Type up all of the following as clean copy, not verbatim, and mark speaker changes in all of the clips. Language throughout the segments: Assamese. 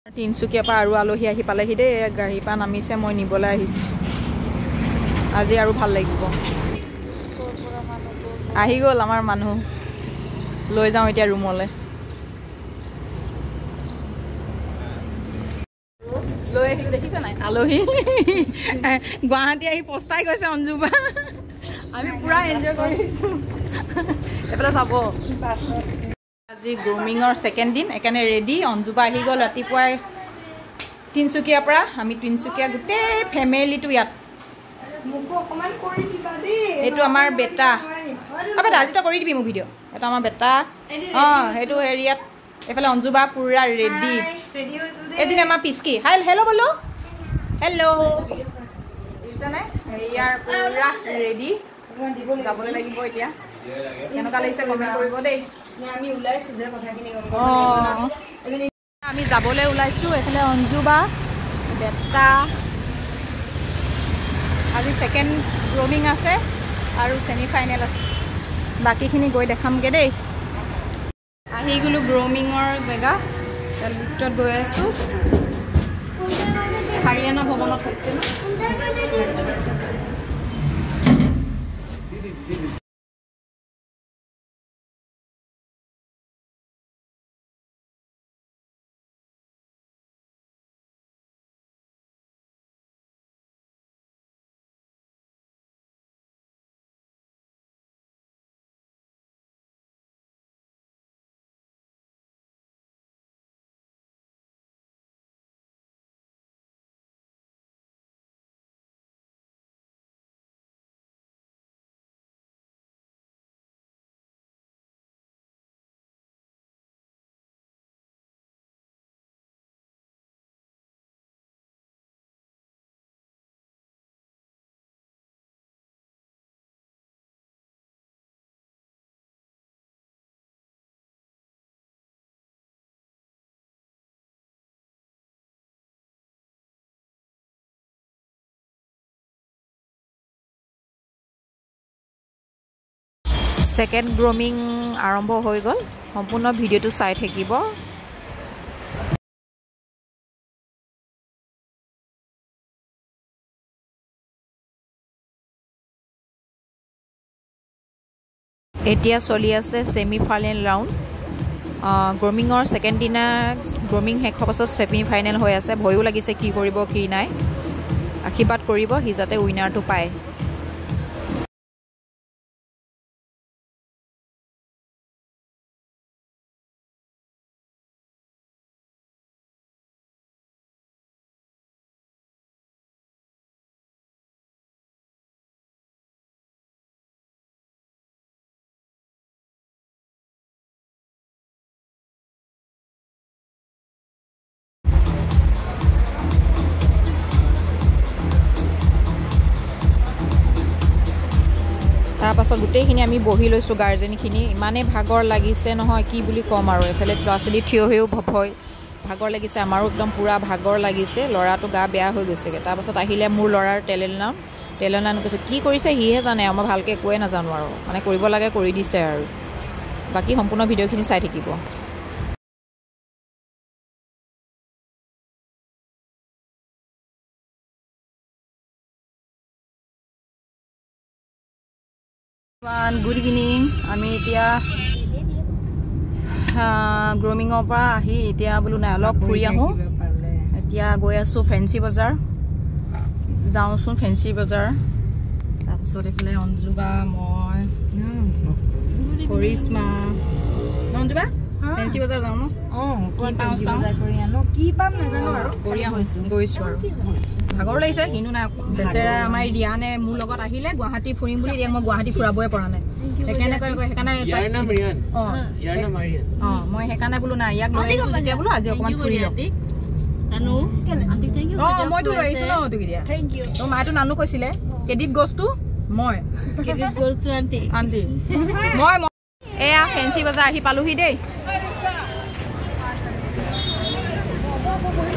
Speaker 1: তিনিচুকীয়াৰ পৰা আৰু আলহী আহি পালেহি দেই। গাড়ীৰ পৰা নামিছে, মই নিবলৈ আহিছোঁ। আজি আৰু ভাল লাগিব। আহি গ'ল আমাৰ মানুহ, লৈ যাওঁ এতিয়া ৰুমলৈ। লৈ আহিলোঁ, দেখিছে নাই আলহী। গুৱাহাটী আহি পস্তাই গৈছে অঞ্জুবা। আমি পূৰা এনজয় কৰিছোঁ। এইফালে চাব, আজি গ্ৰুমিঙৰ ছেকেণ্ড দিন, সেইকাৰণে ৰেডি। অঞ্জুবা আহি গ'ল ৰাতিপুৱাই তিনিচুকীয়াৰ পৰা। আমি তিনিচুকীয়া গোটেই ফেমিলিটো ইয়াত। এইটো আমাৰ বেটা। বেটা আজি তই কৰি দিবি মোক ভিডিঅ'। এইটো আমাৰ বেটা। অঁ, সেইটো হেৰিয়াত। এইফালে অঞ্জুবা পূৰা ৰেডি। এদিন আমাৰ পিচকি। হাই, হেল্ল' বোলো, হেল্ল'। দেখিছেনে, ইয়াৰ পূৰা ৰেডি, যাবলৈ লাগিব এতিয়া। কেনেকুৱা লাগিছে কমেণ্ট কৰিব দেই। অঁ, আমি যাবলৈ ওলাইছোঁ। এইফালে অঞ্জুবা, বেটা। আজি ছেকেণ্ড গ্ৰমিং আছে আৰু ছেমি ফাইনেল আছে। বাকীখিনি গৈ দেখামগৈ দেই। আহি গ'লোঁ গ্ৰমিঙৰ জেগা। লিফ্টত গৈ আছোঁ। হাৰিয়ানা ভৱনত হৈছে ন। ছেকেণ্ড গ্ৰুমিং আৰম্ভ হৈ গ'ল। সম্পূৰ্ণ ভিডিঅ'টো চাই থাকিব। এতিয়া চলি আছে ছেমি ফাইনেল ৰাউণ্ড। গ্ৰুমিঙৰ ছেকেণ্ড দিনা গ্ৰুমিং শেষ হোৱাৰ পাছত ছেমি ফাইনেল হৈ আছে। ভয়ো লাগিছে কি কৰিব কি নাই। আশীৰ্বাদ কৰিব সি যাতে উইনাৰটো পায়। তাৰপাছত গোটেইখিনি আমি বহি লৈছোঁ গাৰ্জেনখিনি। ইমানেই ভাগৰ লাগিছে নহয়, কি বুলি ক'ম আৰু। এইফালে ল'ৰা ছোৱালী থিয় হৈও ভয় ভাগৰ লাগিছে, আমাৰো একদম পূৰা ভাগৰ লাগিছে। ল'ৰাটো গা বেয়া হৈ গৈছেগৈ। তাৰপাছত আহিলে মোৰ ল'ৰাৰ টেলেণ্ট নাম। টেলেণ্ট নাম কৈছে, কি কৰিছে সিহে জানে, মই ভালকৈ একোৱে নাজানো আৰু। মানে কৰিব লাগে কৰি দিছে আৰু। বাকী সম্পূৰ্ণ ভিডিঅ'খিনি চাই থাকিব। Good evening. আমি এতিয়া গ্ৰুমিঙৰ পৰা আহি এতিয়া বোলো নাই অলপ ফুৰি আহোঁ। এতিয়া গৈ আছোঁ ফেঞ্চি বজাৰ। যাওঁচোন ফেঞ্চি বজাৰ। তাৰপিছত এইফালে অঞ্জুবা, মই, কৰিশ্মা। অঞ্জুবা, ফেঞ্চি বজাৰ যাওঁ ন? কি পাওঁ চাওঁ,
Speaker 2: কি পাম নাজানো আৰু।
Speaker 1: কৰি আহোঁ, গৈছোঁ আৰু। ভাগৰ লাগিছে কিন্তু নাই। বেচেৰা আমাৰ ৰিয়ানে মোৰ লগত আহিলে গুৱাহাটী ফুৰিম বুলি, ৰিয়াক মই গুৱাহাটী ফুৰাবই পৰা নাই। সেইকাৰণে সেইকাৰণে অঁ, মই সেইকাৰণে বোলো নাই ইয়াক লৈ আহিছোঁ তেতিয়া বোলো আজি অকণমান ফুৰি লওঁ। অঁ, মইতো লৈ আহিছোঁ ন তোক এতিয়া। তোৰ মায়েতো নানো কৈছিলে। ক্ৰেডিট গছটো মই আণ্টি মই। এয়া ফেঞ্চি বজাৰ আহি পালোহি দেই।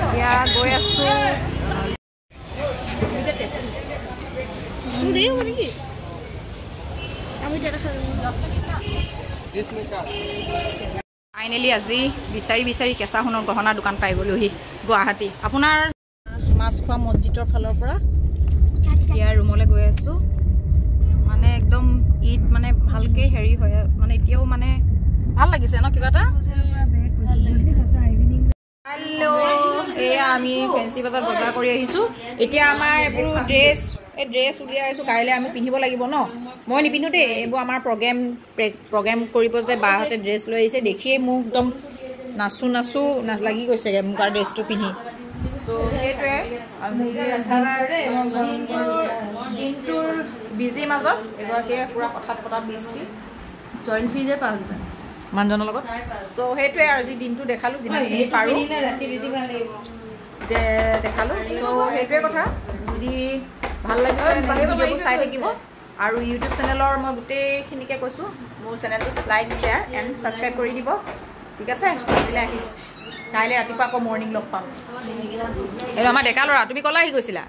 Speaker 1: এতিয়া গৈ আছোঁ। ফাইনেলি আজি বিচাৰি বিচাৰি কেঁচা সোণৰ গহনাৰ দোকান পাই গ'লোহি গুৱাহাটী। আপোনাৰ মাছ খোৱা মছজিদৰ ফালৰ পৰা এতিয়া ৰুমলৈ গৈ আছোঁ। মানে একদম ঈদ মানে ভালকৈ হেৰি হয়, মানে এতিয়াও মানে ভাল লাগিছে ন কিবা এটা। হেল্ল', এয়া আমি ফেঞ্চি বজাৰ বজাৰ কৰি আহিছোঁ। এতিয়া আমাৰ এইবোৰ ড্ৰেছ, এই ড্ৰেছ উলিয়াই আছোঁ, কাইলৈ আমি পিন্ধিব লাগিব ন। মই নিপিন্ধো দেই, এইবোৰ আমাৰ প্ৰগ্ৰেম প্ৰগ্ৰেম কৰিব যে বাহঁতে ড্ৰেছ লৈ আহিছে, দেখিয়েই মোক একদম নাচো নাচো নাচ লাগি গৈছেগৈ মুগাৰ ড্ৰেছটো পিন্ধি। চ' সেইটোৱে দিনটোৰ বিজিৰ মাজত এগৰাকীয়ে পূৰা কথাত পতা বিজটি
Speaker 2: জইণ্ট ফিজে 5000
Speaker 1: মানুহজনৰ লগত। চ' সেইটোৱে আৰু আজি দিনটো দেখালোঁ যিমানখিনি পাৰোঁ দেখালোঁ। চ' সেইটোৱে কথা, যদি ভাল লাগিছে ভিডিঅ'বোৰ চাই থাকিব। আৰু ইউটিউব চেনেলৰ মই গোটেইখিনিকে কৈছোঁ, মোৰ চেনেলটো লাইক, শ্বেয়াৰ এণ্ড ছাবস্ক্ৰাইব কৰি দিব। ঠিক আছে, আজিলৈ আহিছোঁ, কাইলৈ ৰাতিপুৱা আকৌ মৰ্ণিং লগ পাম। এইটো আমাৰ ডেকা ল'ৰা, তুমি ক'লৈ আহি গৈছিলা?